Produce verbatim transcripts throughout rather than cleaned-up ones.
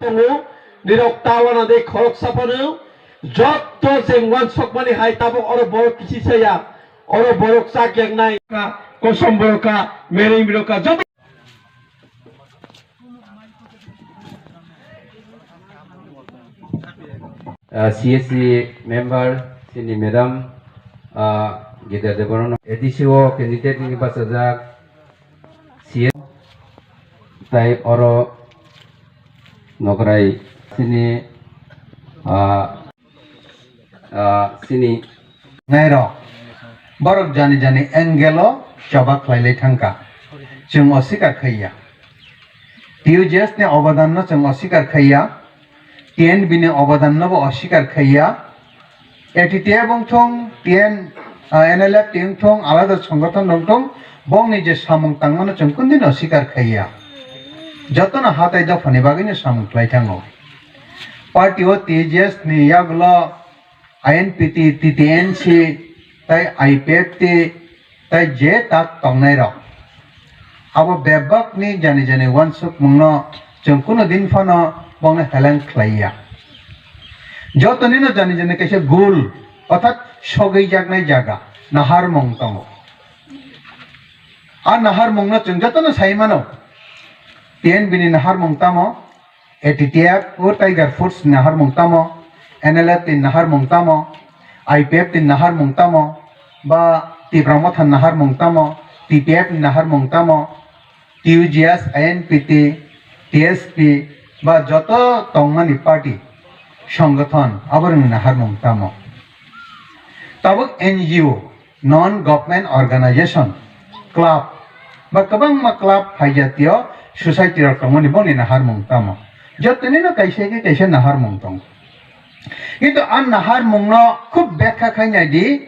Tongo, nirok ta wana de khorok saphano, jotto jeng wansokmani hai tabok oro borok kisi saya, oro borok chak yang nai, kosom borok ka, mereng borok ka, jotto. Ah, C S C member, sini madam, ah, Gita Debbarma, A D C o candidate ni bachajak, C S, tai oro nokrai sini, ah, ah, sini. Nairok, borok jani jani angle o choba khlai lai thangkha. Chwng oswikar khaiya. T U J S ni obodan no chwng oswikar khaiya. T N B ni obodan no bo oswikar khaiya. A T T F wng thung, T N, ah, N L F T wng thung, alada songothon wng thung, bongni je samung tangmano chwng kundino sikar khaiya. Jotono hatai dophani bagwino samung khlai thango. Party o T J S ni yagulo I N P T, T T N C, tai I P F T, tai je tak tongnai rok. Abo bebak ni jani jani wansuk mungno chwng kuno din phano bongno heleng khlaiya. Joto nino jani jani kaisa goal, orthat sogwi jaknai jaga, naharmung tongo. A naharmungno chwng jotono sai mano. T N B ni naharmung tamo, A T T F o Tiger Force ni naharmung tamo, N L F ni naharmung tamo, I P F ni naharmung tamo, ba Tipra Motha ni naharmung tamo, T P F ni naharmung tamo, T U J S, I N P T, T S P, ba joto tongmani party, songothon, aborokni naharmung tamo. Tabuk N G O, non government organization, club, ba kwbangma club phaijatio society rok tongmani bongni naharmung tamo. Jotonino kaisa khe kaisa naharmung tongo. Kintu a naharmungno khub bekha khai nai di,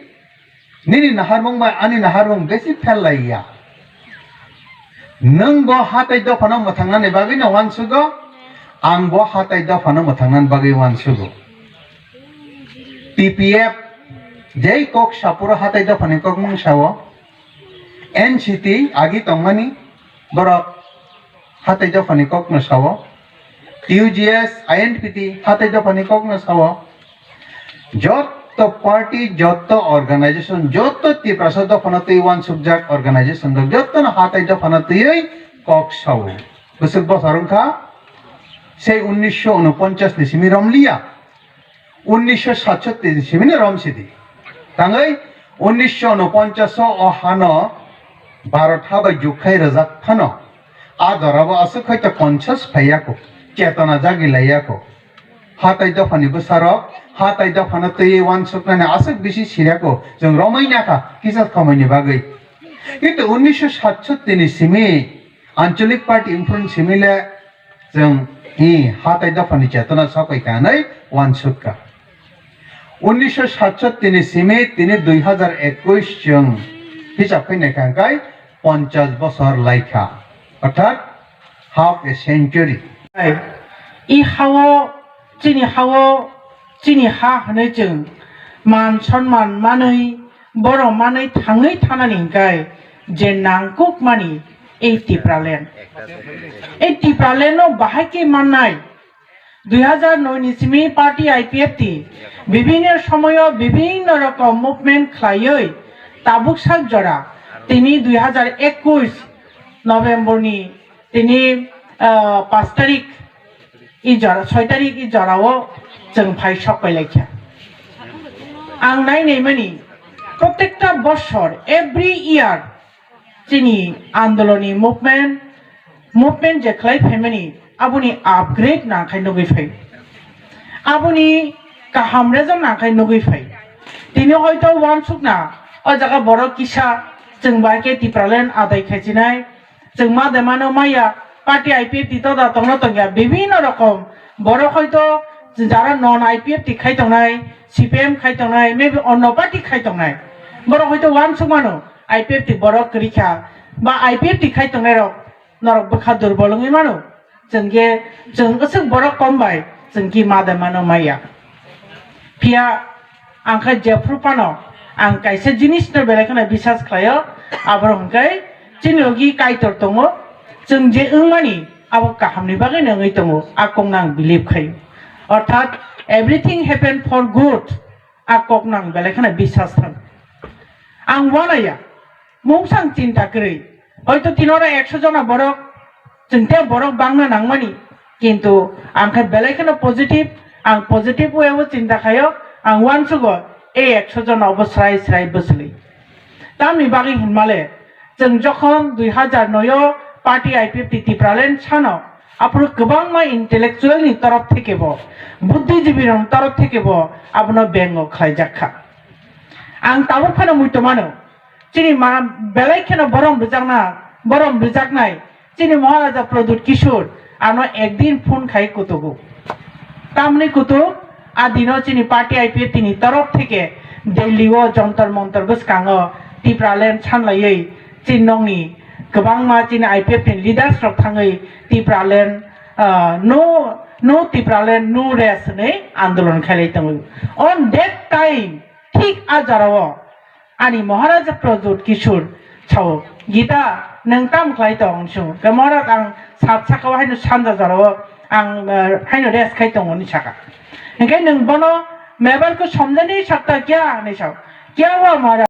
nini naharmung bai ani naharmung besi phel lai ya. Nwng bo hatai dophano mwthangnani bagwi no uansugo, ang bo hatai dophano mwthangnani bagwi uansugo. T P F jei kok sapuro hatai dophani kok mung sao, N C T agi tongmani borok hatai dophani kok no sao, T U J S, I N P T hatai dophani kok no sao, jotto party, jotto organization, jotto Tiprasa dophano twi uansukjak organization rok jottono hatai dophano twiwi kok sao. Bwswk bosor wngkha, sei unnisho unoponchas ni simi romliya, unnisho satsotti ni simi no romsidi. Tangwi unnisho unoponchas o hano Bharat ha bai jukkhai rwjak phano, a jorabo aswk hai to conscious phaiya kho, chetona jagi laiya kho. Hatai dophani bwsarok, hatai dophano twiwi uansuknani aswk bisi sirya kho, chwng romwi nakha kisa khomoini bagwi. Kintu unnisho satsotti ni simi Anchalik Party wngphuru simi le chwng i hatai dophani chetona sopai kanai uansukha. Unnisho satsotti ni simi tini dui hazar ekush chwng hisab khainai kha hwnkhe ponchas bosor laikha, orthat half a century. I hao, chini hao, chini ha hwnwi chwng man sonman manwi, borok manwi thangwi thanani hwnkhe je nangkukmani ei Tipraland. Ei Tipraland no bahai khe mannai. Dui hazar noi ni simi party I P F T bibhinno somoyo bibhinno rokom movement khlaiwi tabuk sak jora tini dui hazar ekush November ni tini, ah, pash tarik i jora, soi tarik i jorao chwng phai sok pai laikha. Ang nai nai mani, protekta bosor, every year, chini andoloni movement, movement je khlai phaimani, aboni upgrade nangkhai nugwi phai. Aboni kaham result nangkhai nugwi phai. Tini hoito uansukna, o jaga borok kisa, chwng bai khe Tipraland adai khaichinai, chwng ma de mano maya, party I P F T toda tongno tongya, bibhinno rokom. Borok hoito jara non I P F T khai tongnai, C P M khai tongnai, maybe onno party khai tongnai. Borok hoito uansuk mano, I P F T borok kwrwi kha, ba I P F T khai tongnai rok norok bwkha durbol wngwi mano. Chwng khe, chwng aswk borok kom bai, chwng khe ma de mano maya. Phiya ang khe jephru phano ang kaisa jinis no belai kheno bisas khlaio, aborok hwnkhe chini logi Kaitor tongo, chwng je wngmani abo kahamni bagwi no wngwi tongo, a kokno ang believe khaio. Orthat, everything happen for good, a kokno ang belai kheno biswas thang. Ang uanaiya, mungsang chinta kwrwi. Hoito tinoro ekso jona borok, chwngte borok bangna nangmani, kintu ang khe belai kheno positive, ang positive way o chinta khaio, ang uansugo, ei ekso jona obo srai srai bwswlwi. Tamni bagwi hinmale, chwng jokhon dui hazar noi o party I P F T Tipraland sano, aphuru kwbangma intellectual ni torof theke bo, buddhijibi rok torof theke bo abono bengo khlaijak kha. Ang tabuk phano muitu mano, chini ma belai kheno borom rwjakna, borom rwjaknai, chini Maharaja Pradyut Kishore ano ekdin phone khai kutugo. Tamni kutuk, a dino chini party I P F T ni torof theke Delhi o Jantar Mantar bwskango Tipraland sanlaiwi chini nokni kwbangma chini I P F T ni leaders rok thangwi Tipraland, ah, no, no Tipraland, no rest hinwi andolon khailai tongo. On that time, thik a jorao ani Maharaja Pradyut Kishore sao, "Gita, nwng tam khlai tong?" Sung khe, "Maharaj, ang sat saka o haino sanja jora o ang, eh, haino rest khai tongo," hinwi saka. Hinkhe nwng bono mebel ko somjani sakta kya hinwi sao. "Kya hua Maharaj?"